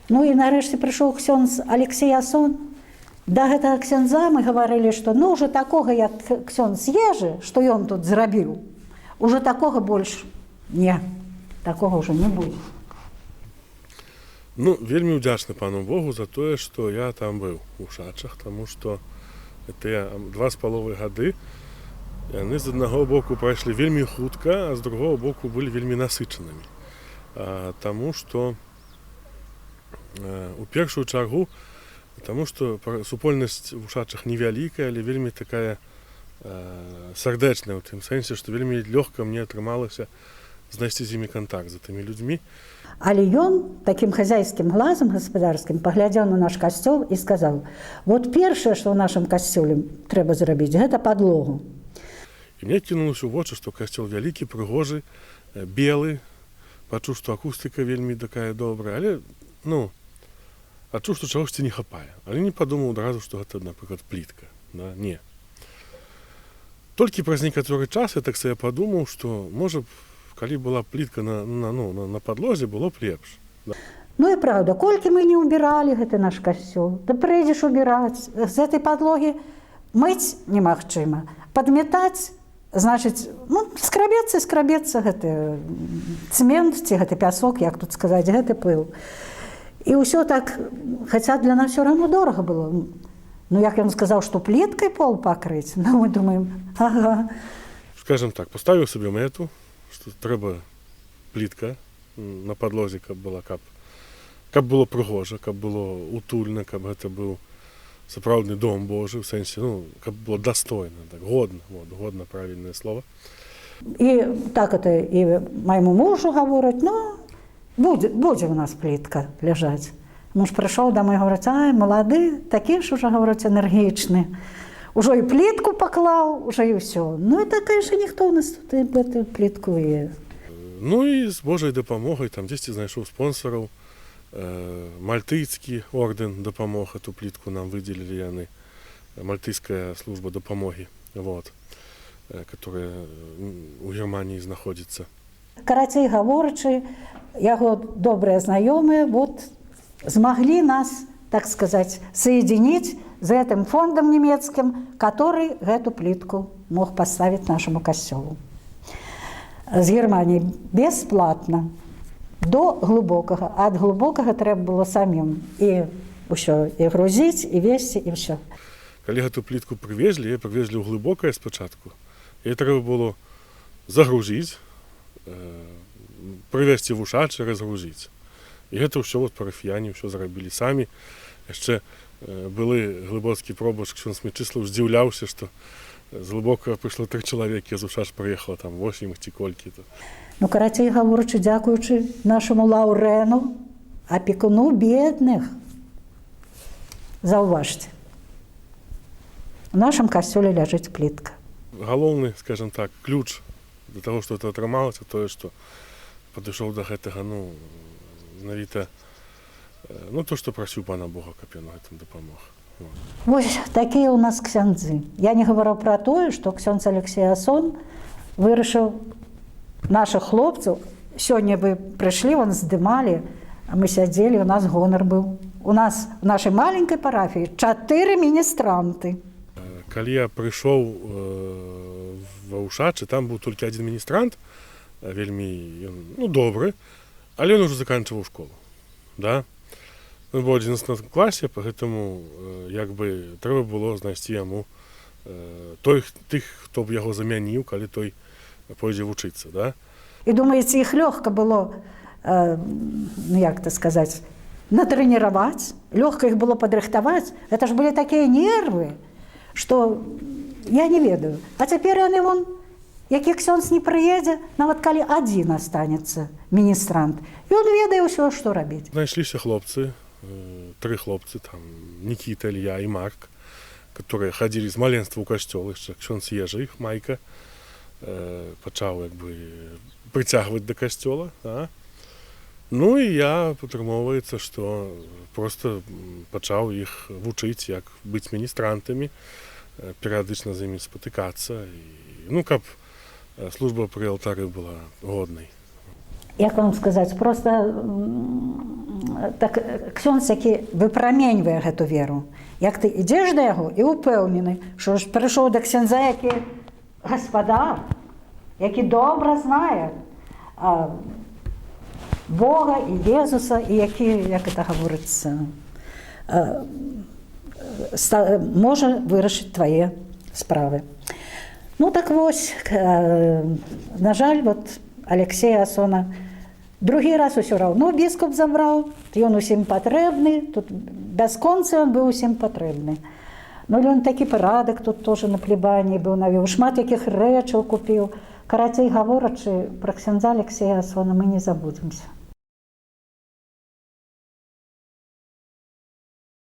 Ну і нарэшце прыйшоў ксёндз Алексей Асон. Да гэтага ксяндза мы гаварылі, што, ну, ўжо такога, як ксёндз Ежы, што ён тут зрабіў, ужо такога больш не, такога ўжо не будзе. Ну, вельмі ўдзячны пану Богу за тое, што я там быў у Ушачах, таму што тыя 2,5 гады яны з аднаго боку прайшлі вельмі хутка, а з другого боку былі вельмі насычанымі. Таму што у першую чаргу таму што супольнасць в Ушачах невялікая, але вельмі такая сардэчная ў тым сэнсе, што вельмі лёгка мне атрымалася знайсці з імі кантакт, за тымі людзьмі. Але ён такім хазяйскім глазам гаспадарскім паглядзеў на наш касцёл і сказаў: «Вот першае, што ў нашым касцёле трэба зрабіць, гэта падлогу». І мне кінулася ў вочы, што касцёл вялікі, прыгожы, белы, пачуў, што акустыка вельмі такая добрая, але, ну, адчуў, што чагосьці не хапае. Але не падумаў адразу, што гэта, напрыклад, плітка. Да? Не. Толькі праз некаторы час я так сабе падумаў, што, можа б, калі была плітка ну, на падлозе, было б лепш. Да. Ну і праўда, колькі мы не ўбіралі гэты наш касцёл, да прыйдзеш убіраць, з этой падлогі мыць немагчыма, падметаць, значыць, ну, скрабецца, скрабецца гэты цэмент ці гэты пясок, як тут сказаць, гэты пыл. І ўсё так, хаця для нас все равно дорага было. Ну, як ён сказаў, што пліткай пол пакрыць, ну, мы думаем: ага. Скажем так, паставіў сабе мэту, што трэба плітка на падлозе, каб была, каб было прыгожа, каб было утульна, каб гэта быў сапраўдны дом Божы, ў сэнсе, ну, каб было дастойна, так, годна, вот, годна — правільнае слово. І так это і майму мужу гавораць: «Ну, будзе у нас плітка ляжаць». Муж прыйшоў домой, гаворыць: «Ай, малады, такі ж уже, — гаворыць, — энергічны. Ужо і плітку паклаў, уже і ўсё». Ну і так, конечно, ніхто ў нас тут і гэту плітку і Ну і з Божай дапамогай там дзесьці знайшоў спонсораў. Мальтыйскі ордэн дапамог, эту плітку нам выдзелілі яны. Мальтыйская служба дапамогі, вот, которая у Германіі знаходзіцца. Карацей гаворачы, яго добрыя знаёмыя вот змаглі нас, так сказать, соединить з гэтым фондам нямецкім, который гэту плітку мог паставіць нашаму касцёлу. З Германіі бесплатна до Глыбокага, а ад Глыбокага трэба было самім і ўсё і грузіць, і весці, і ўсё. Калі гэту плітку прывезлі, яе прывезлі ў Глыбокае спачатку. Яе трэба было загрузіць, прывезці в Ушачы, разгрузіць. І гэта ўсё вот парафіяне ўсё зрабілі самі. Яшчэ былы глыбоцкі пробашч ксёндз Мечыслаў здзіўляўся, што з Глыбокага прыйшло тры чалавекі, а з Ушач прыехала там 8 ці колькі то. Ну, карацей гаворачы, дзякуючы нашаму Лаўрэну, апекуну бедных, заўважце, у нашым касцёле ляжыць плітка. Галоўны, скажем так, ключ да таго, што это атрымалася, тое, што падышоў да гэтага, ну, менавіта, ну, то, што прасіў пана Бога, каб ён гэтым дапамог. Вот. Вось такія ў нас ксяндзы. Я не гавару пра тое, што ксёндз Алексей Асон вырашыў нашых хлопцаў. Сёння бы прыйшлі, вон здымалі, а мы сядзелі, у нас гонар быў. У нас в нашай маленькай парафіі чатыры міністранты. Калі я прыйшоў ва Ушачы, там быў толькі адзін міністрант, вельмі ён, ну, добры, але ён ужо заканчиваў школу. Да? Ён быў у 11 класе, поэтому як бы трэба было знайсці яму тых, хто б яго замяніў, калі той пойдзе вучыцца. Да? І думаеце, іх лёгка было, ну, як то сказаць, натрэніраваць, лёгка іх было падрыхтаваць? Это ж былі такія нервы, што я не ведаю. А цяпер яны вон, які ксёндз не прыедзе, нават калі адзін астанецца міністрант, ён ведае ўсё, што рабіць. Знайшліся хлопцы, тры хлопцы, там Нікіта, Ілья і Марк, которые хадзілі з маленства ў касцёл, яшчэ ксёндз Ежы іх, Майка, пачаў як бы прыцягваць да касцёла. Да? Ну і я, атрымоўваецца, што просто пачаў іх вучыць, як быць міністрантамі, перыядычна з імі спатыкацца, і, ну, каб служба пры алтары была годнай. Як вам сказаць, просто Так, ксёндз, які выпраменьвае гэту веру. Як ты ідзеш да яго і упэўнены, што ж прыйшоў да ксяндза, які гаспадар, які добра знае Бога і Езуса, і які, як это гаворыцца, можа вырашыць твае справы. Ну так вось, на жаль, вот Алексея Асона другі раз усё раўно біскуп забраў, ён усім патрэбны, тут бясконцы ён быў усім патрэбны. Ну, ён такі парадак тут тоже на плебаніі быў навёў, шмат якіх рэчаў купіў. Карацей гаворачы, пра ксяндза Алексея Асона мы не забудземся.